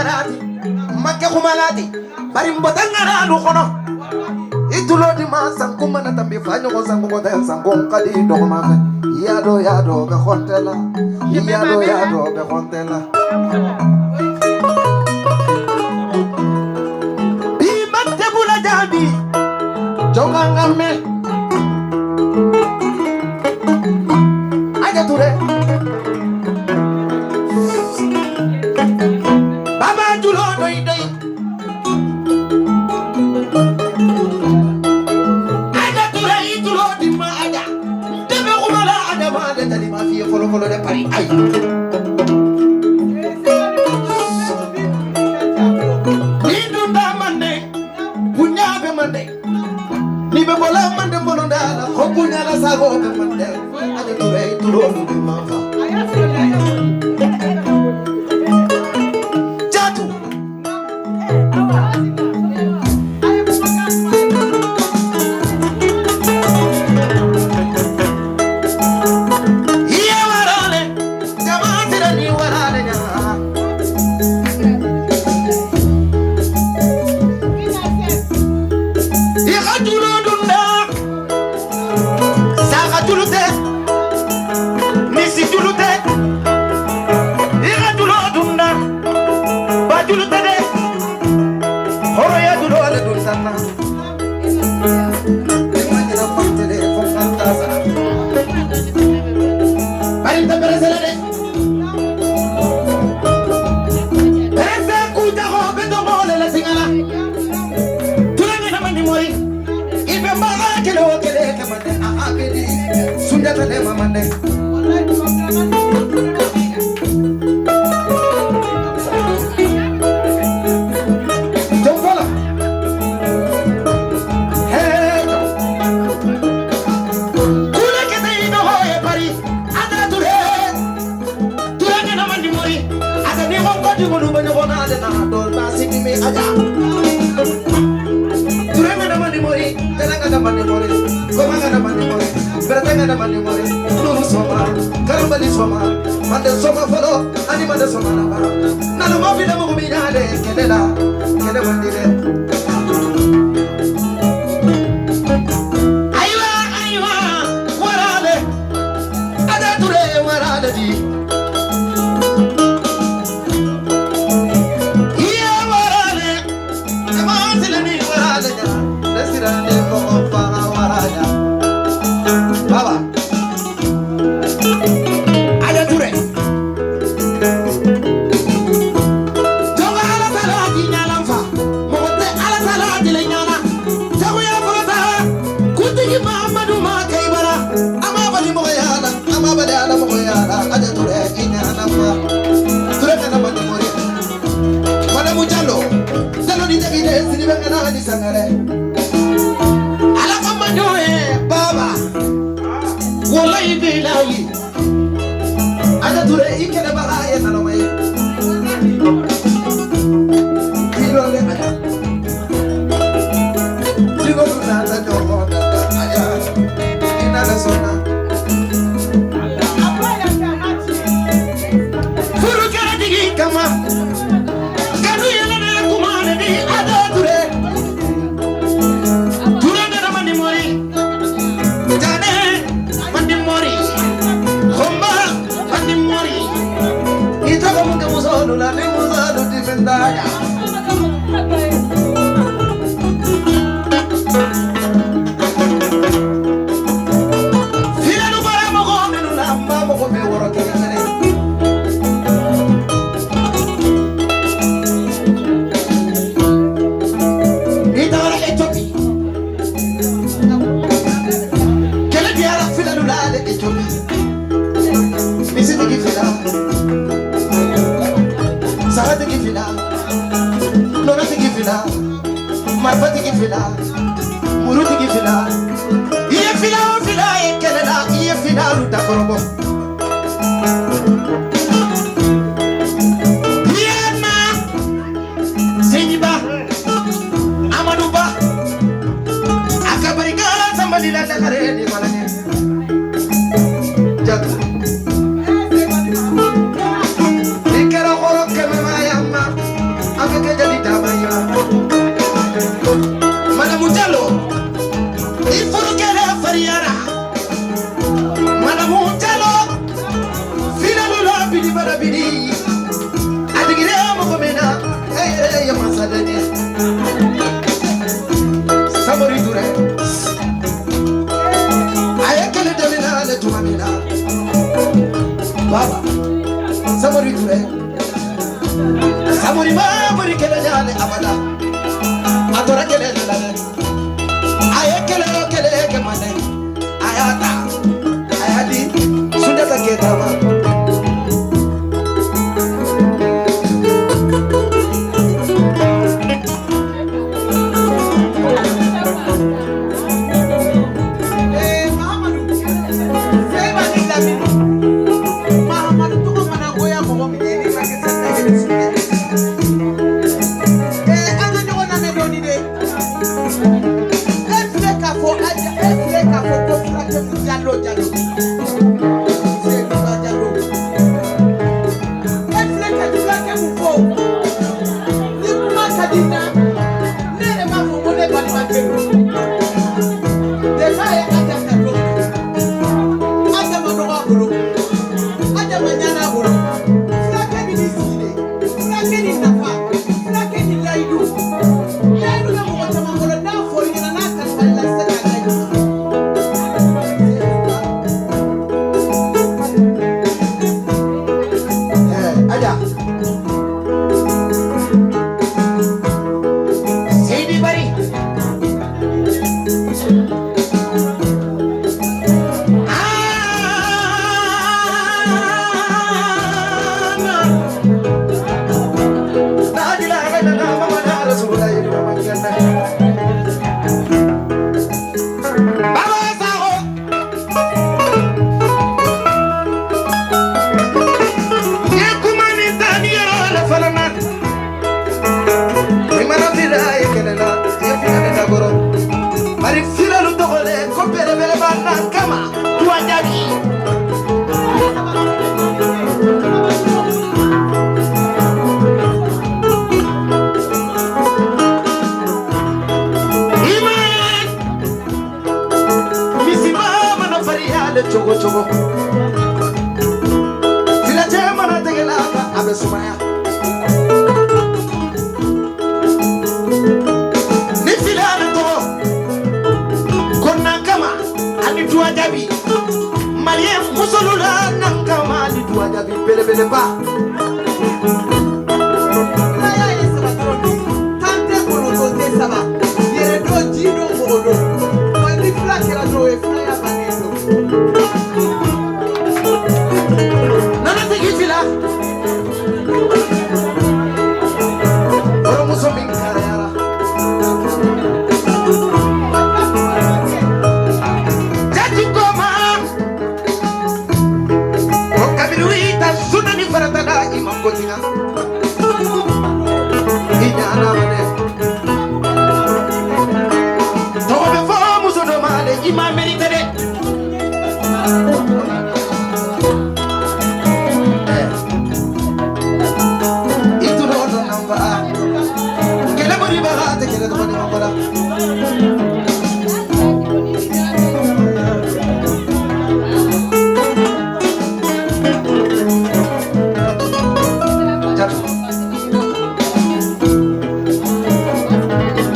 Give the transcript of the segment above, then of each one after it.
Ngarati Makke Kumalati bari mbota ngara lu kono itulo di ma sanku mana tambi fa nyogo sanku ko tan sanku kadi do ma fe yado yado be khontela yado yado be khontela bi matte bula jadi jonga ngamme aja ture baba julo doy doy aja ture itulo di ma aja debe kumala aja ma de tali ma fi folo folo de pari ay ni dunda mande bunya be mande ni be bola mande bolonda la ko bunya la sago be mande aja ture itulo di ma fa jatu iye warale jamaatira ni warale nya i xajulo dunda saxa julute misi julute i xajulo dunda ba julute de horoya julole dun sanna imagina pantele fo fantasa bari ta beresele de berese kuja ko be do mole la singala tulanga na mandi mori ibe mbaga kele o kele ke mande a akedi sunjata de mamande Jomfola hey kula kete ino hoye pari ada ture tulanga na mandi mori ada ni ko ko di mo ko na de na do na sini mi aja Turanga na mandi mori telanga na mandi mori gomanga na mandi mori beratanga na mandi mori nuru soma karambali soma mande soma folo ani mande soma na ba nanu ma fi na mo mi nyale kelela kele mandile aywa aywa warale ada ture warale di iya warale jamaatile ni warale nya lesirande ko fa waraya baba ada ture jonga ala salaji nyalam fa mo te ala salaji le nyana jago ya fata kutigi Muhammadu ma kaybara ama bali mo yana ama bali ala mo yana ada ture inyana fa ture kana mandi mori Madamu Jallo Jallo ni tagi de sini be ngana ni sangare ala kama nyoe baba wallahi billahi ada ture ikene bara ye nalomay kilole ada digo na ta jogo na aja ina la sona furu kara digi kama kanu yele na kumane di ada ture ture na mandi mori jane mandi mori khomba mandi mori ita ko mun ke musolu la ni musolu di fendaya Filanu bara mo ko menu la ma mo ko be woro kele kele Ita wara Ethiopie kele diara filanu la le Ethiopie Misi tigi fila Sara tigi fila Nona tigi fila Marfa tigi fila Muru tigi fila Iye fila o fila ye kele la iye fila lu dakorobo Iye na Seyni Ba Amadou Ba Akabarika sambali la dakare ni malanye Jatu Ikera horo keme mayama Samori ma bori kɛlɛ ɲaale abada. A tora kɛlɛ de la dɛ. A ye kɛlɛ o kɛlɛ kɛ Manden. A y'a ta, a y'a di Sunjata Keyita ma. Mahamadu Seba ni Lamini Mahamadu tɔgɔ mana goya mɔgɔ min ye n'i ma kɛ sata ye bɛ sunjata. An ka ɲɔgɔn lamɛn dɔɔni dɛ. E filɛ k'a fɔ Aja, e filɛ k'a fɔ ko fulakɛ mun Jalo Jalo. Seyiduba Jalo. E filɛ ka fulakɛ mun fɔ. Ni kuma ka di n na, ne yɛrɛ b'a fɔ ko ne balimakɛ don. Defa ye Aja ta don min na, Aja ma nɔgɔ a bolo, Aja ma ɲan'a bolo. Fulakɛ min b'i sigi de, fulakɛ ni nafa, fulakɛ ni layidu. Layidu bɛ mɔgɔ caman bolo, n'a fɔr'i ɲɛna n'a kalifa i la, i tɛ se k'a layidu sɔrɔ. Seyiduba. Aja. Seydi Bari. La ilaha illallah Muhammadu Rasulullah. Baba Sakho. Ye kuma ni tani yɔrɔ la fana na. I mana fila ye kɛlɛ la, i ye fila de dakɔrɔ. Bari filalu tɔgɔ le ko belebeleba nan kama tuwa jaabi. Iman misima mana fariya le cogo cogo. Filacɛ mana tɛgɛ la kan a bɛ sumaya. Ni fila le tɔgɔ ko nan kama ani tuwa jaabi. Maliyɛn musolu la nan kama ani tuwa jaabi belebeleba. Filaya ye saba dɔrɔn de ye. Tan tɛ, kɔnɔntɔn tɛ, saba. Yɛrɛ don, ji don, mɔgɔ don. Wa ni fila kɛra dɔrɔn, o ye filaya bannen ye. Nana tigi fila. Kɔrɔmuso min kariyara. Jati ko ma. Ko kabiri wita suna ni farata la i ma ko tina. I ɲana ma dɛ. Tɔgɔ bɛ fɔ muso dɔ ma dɛ, i ma mérite dɛ. I tulo dɔn na fa. Kɛlɛ bolibaga tɛ kɛlɛ tɔgɔ ɲuman fɔ la. Jatu.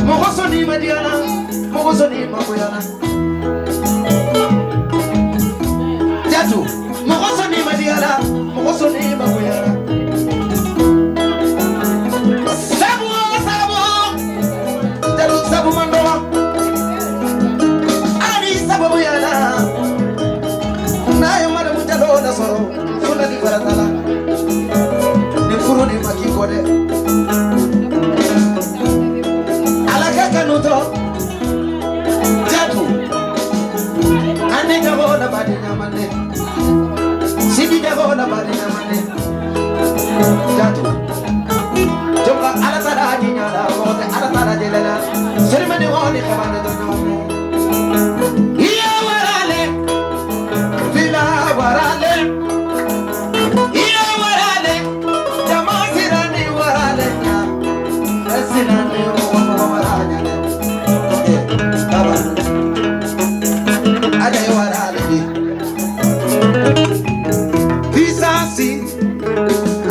Mɔgɔ sɔnni ma diya la, mɔgɔ sɔnni ma goya la. Jatu, mɔgɔ sɔnni ma diya la, mɔgɔ sɔnni ma goya la. Sabu o sabu, jatu sabu man dɔgɔ. Ala ni sababu ya la. N'a ye Madamu Jalo lasɔrɔ, funa ni farata la. Ni furu ni ma k'i kɔ dɛ. Ala ka kanu tɔ, Jatu. Ane jago la badi ɲamande. Sidi jago la badi ɲamande. Jatu. Jonga ala tara di ɲala, mɔgɔ tɛ ala tara jɛlɛ la. Selimani wani kamande dɔ ɲɔgɔn fɛ. Iye warale, fila warale. Iye warale, jama sirani warale ɲa. Esirani mɔgɔ mɔgɔ wara ɲa dɛ. Baba, ada ye warale bi. Puissance,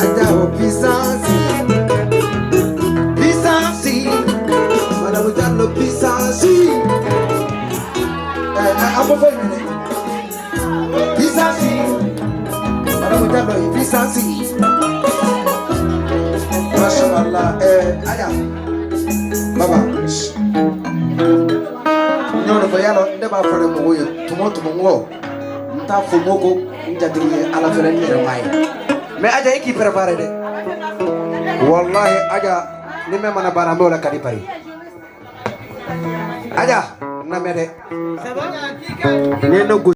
ada o puissance. Puissance, Madame Diallo puissance. An b'o fɔ yen dɛ. Puissance, Madame Diallo ye puissance. b'a fɔ de mɔgɔw ye tuma o tuma, n ko n t'a fɔ mɔgɔ ko n jatigi ye Ala fɛnɛ, n yɛrɛ m'a ye. Mais Aja, e k'i préparé dɛ. Wallahi Aja, ni mɛ mana baara, an b'o la ka di pari. Aja, n lamɛn dɛ. Ça va? Ni ye ne gosi.